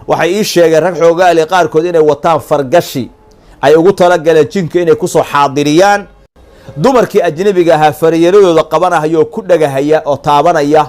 Waxay ii sheegeen rag xoogaali qaarkood inay wataan fargashi ay ugu talagaleen jinka inay kusoo xaadiriyaan. Dumarkii ajnabiga ahaa fariyaradooda qabanahaya oo ku dhagahaya oo taabanaya.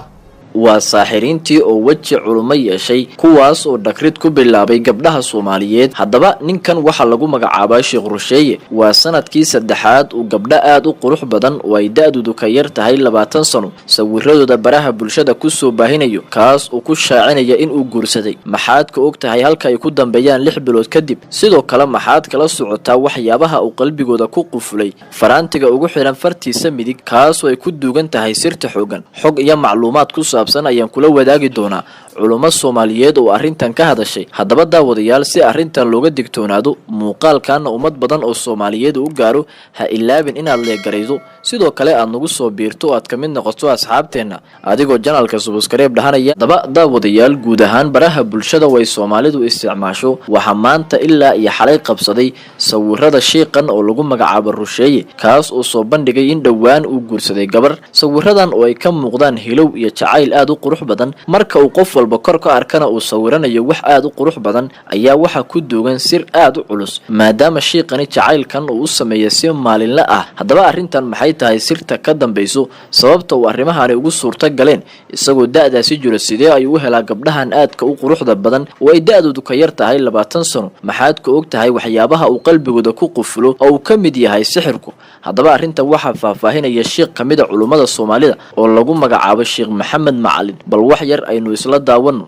Waa saaxiriintii oo weji culummo yeeshay, kuwaas oo dhagrid ku bilaabay gabdhaha Soomaaliyeed. Haddaba ninkan waxaa lagu magacaabaa Sheekh Rusheeye. Waa sanadkii saddexaad uu gabdho aad u qurux badan oo ay da-doodu ka yar tahay 20 sano sawiradooda baraha bulshada kusoo baahinayo, kaas uu ku shaacinaya inuu guursaday. Maxaad ka og tahay halka ay ku dambeeyaan 6 bilood kadib? Sidoo kale, maxaad kala socotaa waxyaabaha uu qalbigooda ku qufulay faraantiga ugu xidhan fartiisa midig, kaasoo ay ku duugan tahay sirta xoogan? Xog iyo macluumaad ku saabsan ayaan kula wadaagi doonaa culummo Soomaaliyeed oo arrintan ka hadashay. Haddaba daawadayaal, si arrintan looga digtoonaado, muuqaalkanna ummad badan oo Soomaaliyeed uu u gaaro, ha ilaabin inaad leegaraydo, sidoo kale aad nagu soo biirto oo aad ka mid noqoto asxaabteenna, adigoo channelka subscribe dhahanaya. Haddaba daawadayaal, guud ahaan baraha bulshada way Soomaalidu isticmaasho waxaa maanta ilaa iyo xalay qabsaday sawirada shiiqan oo lagu magacaabo Rusheeye, kaas oo soo bandhigay in dhowaan uu guursaday gabar. Sawiradan oo ay ka muuqdaan hilow iyo jacayl aad u qurux badan, marka uu qof walba kor ka arkana uu sawiranayo wax aad u qurux badan, ayaa waxaa ku duugan sir aad u culus, maadaama shiiqani jacaylkan uu u sameeya si maalinle ah. Haddaba arrintan maxay tahay sirta ka dambayso, sababta uu arrimahani ugu suurta galeen isagoo da-daasi jiro? Sidee ayuu u helaa gabdhahan aadka u quruxda badan oo ay da-doodu ka yar tahay 20 sano? Maxaad ka og tahay waxyaabaha uu qalbigooda ku qufulo oo uu ka mid yahay sixirku? Haddaba arrintan waxaa faahfaahinaya shiikh ka mid a culummada Soomaalida oo lagu magacaabo Sheekh Maxamed Macalin. Bal wax yar aynu isla daawano.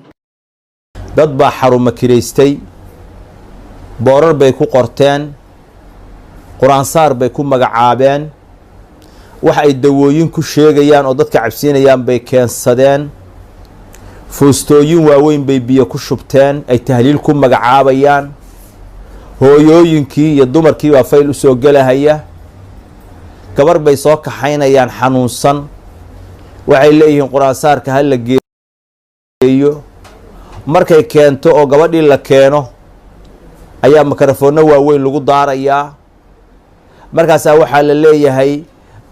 Dad baa xarumo kiraystay, boorar bay ku qorteen, qur-aansaar bay ku magacaabeen, wax ay dawooyin ku sheegayaan oo dadka cabsiinayaan bay keensadeen, fuustooyin waaweyn bay biyo ku shubteen ay tahliil ku magacaabayaan. Hooyooyinkii iyo dumarkii baa fayl usoo gelahaya. Gabar bay soo kaxaynayaan xanuunsan, waxay leeyihiin qur-aansaarka ha la geeyo. Markay keento oo gabadhii la keeno ayaa mikrofoonno waaweyn lagu daarayaa. Markaasaa waxaa la leeyahay,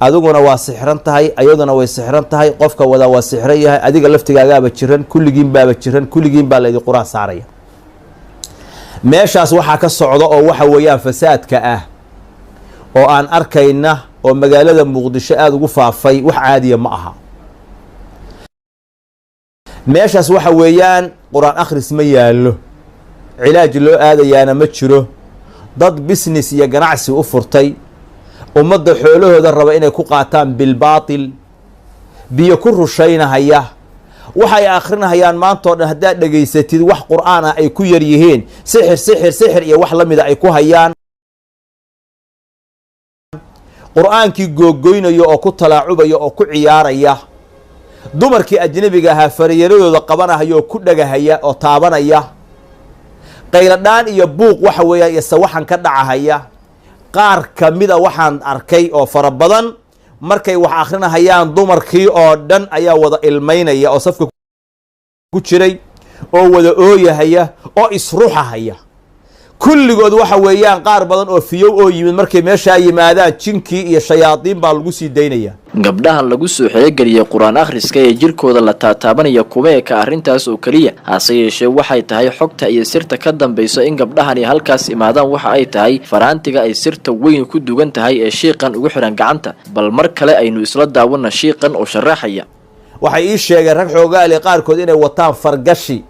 adiguna waa sixran tahay, ayaduna way sixran tahay, qofka wadaa waa sixran yahay, adiga laftigaagaaba jiran, kulligiin baaba jiran, kulligiin baa laydin qur-aan saaraya. Meeshaas waxaa ka socda oo waxa weeyaan fasaadka ah oo aan arkayna oo magaalada Muqdisho aada ugu faafay, wax caadiya ma aha. Meeshaas waxa weeyaan qur-aan akhris ma yaallo, cilaaj loo aadayaana ma jiro. Dad business iyo ganacsi u furtay, ummadda xoolahooda raba inay ku qaataan bilbaatil, biyo ku rushaynahaya, waxay akhrinahayaan maanta oo dhan haddaad dhegaysatid wax qur-aan ah ay ku yar yihiin, sixir, sixir, sixir iyo wax la mida ay ku hayaan, qur-aankii googoynaya oo ku talaacubaya oo ku ciyaaraya, dumarkii ajnabiga ahaa fariyaradooda qabanahaya oo ku dhagahaya oo taabanaya, qayladhaan iyo buuq waxa weeyaan iyo sawaxan ka dhacahaya. Qaar kamida waxaan arkay oo fara badan, markay wax akrinahayaan dumarkii oo dhan ayaa wada ilmaynaya oo safka ku jiray oo wada ooyahaya oo isruxahaya kulligood. Waxa weeyaan qaar badan oo fiyow oo yimid, markay meeshaa yimaadaan jinkii iyo shayaadiin baa lagu sii daynaya. Gabdhahan lagu soo xerogeliyey qur-aan akhriska ee jirkooda la taataabanaya kuma eka arrintaas oo keliya, hase yeeshee waxay tahay xogta iyo sirta ka dambayso in gabdhahani halkaas imaadaan waxa ay tahay faraantiga ay sirta weyn ku dugan tahay ee shiiqan ugu xidhan gacanta. Bal mar kale aynu isla daawana shiiqan oo sharaxaya. Waxay ii sheegeen rag xoogaali qaarkood inay wataan fargashi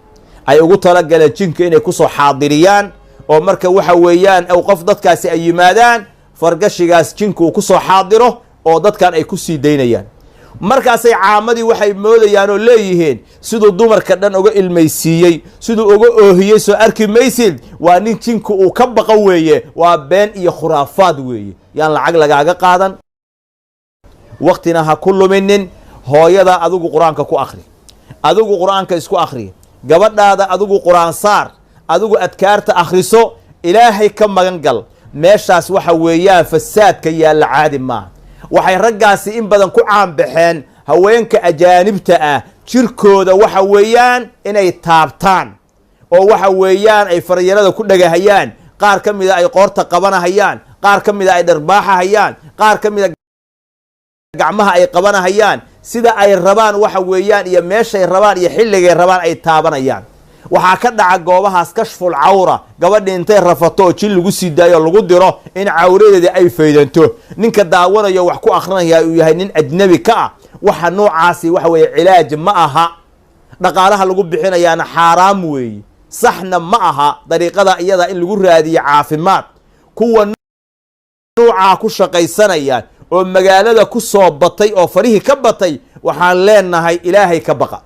ay ugu talagaleen jinka inay kusoo xaadiriyaan, oo marka waxa weeyaan qof dadkaasi ay yimaadaan fargashigaas jinku uu kusoo xaadiro oo dadkan ay ku sii daynayaan. Markaasay caamadii waxay moodayaan oo leeyihiin, siduu dumarka dhan uga ilmaysiiyey, siduu uga oohiyey, soo arki maysid, waa nin jinku uu ka baqo weeye. Waa been iyo khuraafaad weeye. Yaan lacag lagaaga qaadan, waktina ha ku luminin. Hooyada adigu qur-aanka ku akhri, adigu qur-aanka isku akhri, gabadhaada adigu qur-aan saar, adigu adkaarta akhriso, Ilaahay ka magan gal. Meeshaas waxa weeyaan fasaadka yaalla caadi maaha. Waxay raggaasi in badan ku caanbaxeen haweenka ajaanibta ah jirkooda waxa weeyaan inay taabtaan oo waxa weeyaan ay faryarada ku dhagahayaan, qaar ka mida ay qoorta qabanahayaan, qaar ka mida ay dharbaaxahayaan, qaar ka mida gacmaha ay qabanahayaan, sida ay rabaan waxa weeyaan iyo meeshay rabaan iyo xilligay rabaan ay taabanayaan. Waxaa ka dhaca goobahaas kashful cawra, gabadhi intay rafato oo jin lagu sii daayo, lagu diro in cawradeedii ay faydanto, ninka daawanayo wax ku akrinaya uu yahay nin ajnabi ka ah. Waxa noocaasi waxa weeye cilaaj ma aha, dhaqaalaha lagu bixinayaana xaaraam weeye, saxna ma aha dariiqada iyada in lagu raadiyo caafimaad. Kuwa nuucaa ku shaqaysanaya oo magaalada ku soo batay oo farihii ka batay, waxaan leenahay Ilaahay ka baqa.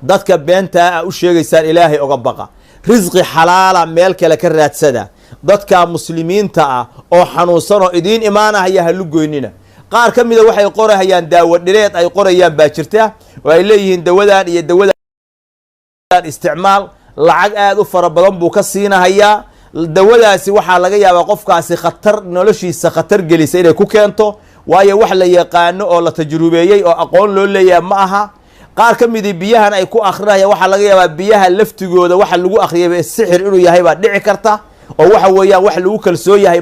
Dadka beentaa a u sheegaysaan, Ilaahay oga baqa. Risqi xalaala meel kale ka raadsada. Dadka muslimiinta ah oo xanuunsan oo idiin imaanahaya ha lugoynina. Qaar ka mida waxay qorahayaan daawo dhireed ay qorayaan baa jirta, oo ay leeyihiin dawadan iyo dawadan isticmaal. Lacag aada u fara badan buu ka siinahayaa. Dawadaasi waxaa laga yaabaa qofkaasi khatar, noloshiisa khatar gelisa inay ku keento, waayo wax la yaqaano oo la tajrubeeyey oo aqoon loo leeyahay ma aha. Qaar ka midii biyahan ay ku akrinayaan, waxaa laga yaabaa biyaha laftigooda waxa lagu akhriyay sixir inuu yahay baa dhici karta, oo waxa weeyaan wax lagu kalsoon yahay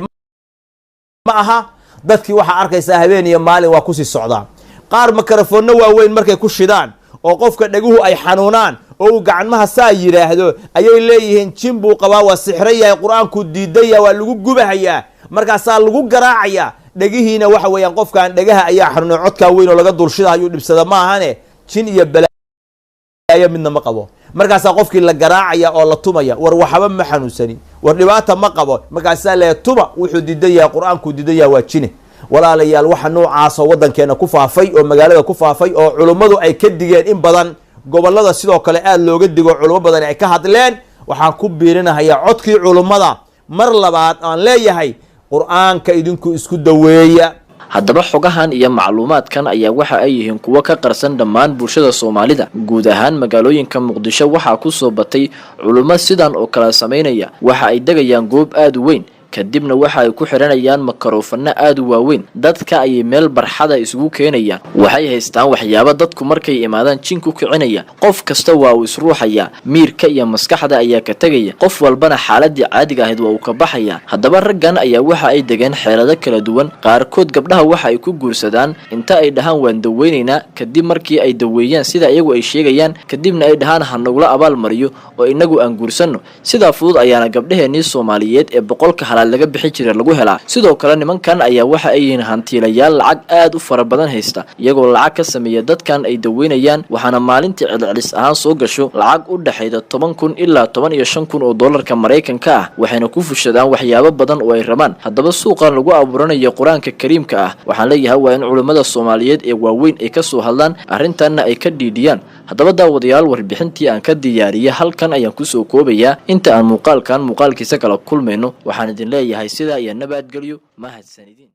ma aha. Dadkii waxaa arkaysaa habeen iyo maalin waa kusii socdaa. Qaar makarafoonno waaweyn markay ku shidaan oo qofka dheguhu ay xanuunaan oo uu gacmaha saa yidhaahdo, ayay leeyihiin jin buu qabaa, waa sixro yahay, Qur-aankuu diidan yahay, waa lagu gubahayaa, markaasaa lagu garaacayaa dhegihiina. Waxa weeyaan qofkan dhegaha ayaa xanuunay, codkaa weyn oo laga dulshida ayuu dhibsada ma ahane, jin iyo balaayo midna ma qabo. Markaasaa qofkii la garaacaya oo la tumaya. War waxba ma xanuunsanin, war dhibaata ma qabo. Markaasaa lee tuma, wuxuu diidan yahay, Qur-aankuu diidan yahay, waa jine. Walaalayaal, waxa noocaasoo waddankeena ku faafay oo magaalada ku faafay oo culummadu ay ka digeen in badan, gobollada sidoo kale aada looga digo, culummo badan ay ka hadleen, waxaan ku biirinahayaa codkii culummada mar labaad aan leeyahay: Qur-aanka idinku isku daweeya. Haddaba xogahan iyo macluumaadkan ayaa waxa ay yihiin kuwo ka qarsan dhammaan bulshada Soomaalida. Guud ahaan magaalooyinka Muqdisho waxaa kusoo batay culummo sidan oo kala samaynaya. Waxa ay degayaan goob aada u weyn, kadibna waxa ay ku xihanayaan makaroofano aada u waaweyn. Dadka ayay meel barxada isugu keenayaan. Waxay haystaan waxyaabo dadku markay imaadaan jin ku kicinaya. Qof kasta waa uu isruuxayaa, miirka iyo maskaxda ayaa ka tegaya, qof walbana xaaladii caadiga ahayd waa uu ka baxayaa. Haddaba raggan ayaa waxa ay degeen xeelado kala duwan. Qaarkood gabdhaha waxa ay ku guursadaan inta ay dhahaan waan daweynaynaa, kadib markii ay daweeyaan sida iyagu ay sheegayaan, kadibna ay dhahaan ha nagula abaal mariyo oo inagu aan guursanno. Sidaa fudud ayaana gabdhaheenii Soomaaliyeed ee 100-ka halaad laga bixi jiray lagu helaa. Sidoo kale nimankan ayaa waxa ay yihiin hantiilayaal lacag aad u fara badan haysta, iyagoo lacag ka sameeya dadkan ay daweynayaan. Waxaana maalintii celcelis ahaan soo gasho lacag u dhexayda 10,000 ilaa 15,000 oo doolarka Maraykanka ah, waxayna ku fushadaan waxyaabo badan oo ay rabaan. Haddaba suuqan lagu abuuranayo Qur-aanka Kariimka ah, waxaan leeyahay waa in culimmada Soomaaliyeed ee waaweyn ay kasoo hadlaan arrintanna ay ka dhiidhiyaan. Haddaba daawadayaal, warbixintii aan ka diyaariyay halkan ayaan kusoo koobayaa. Inta aan muuqaalkan muuqaalkiisa kala kulmayno, waxaan idin leeyahay sidaa iyo nabadgelyo. Mahadsanidin.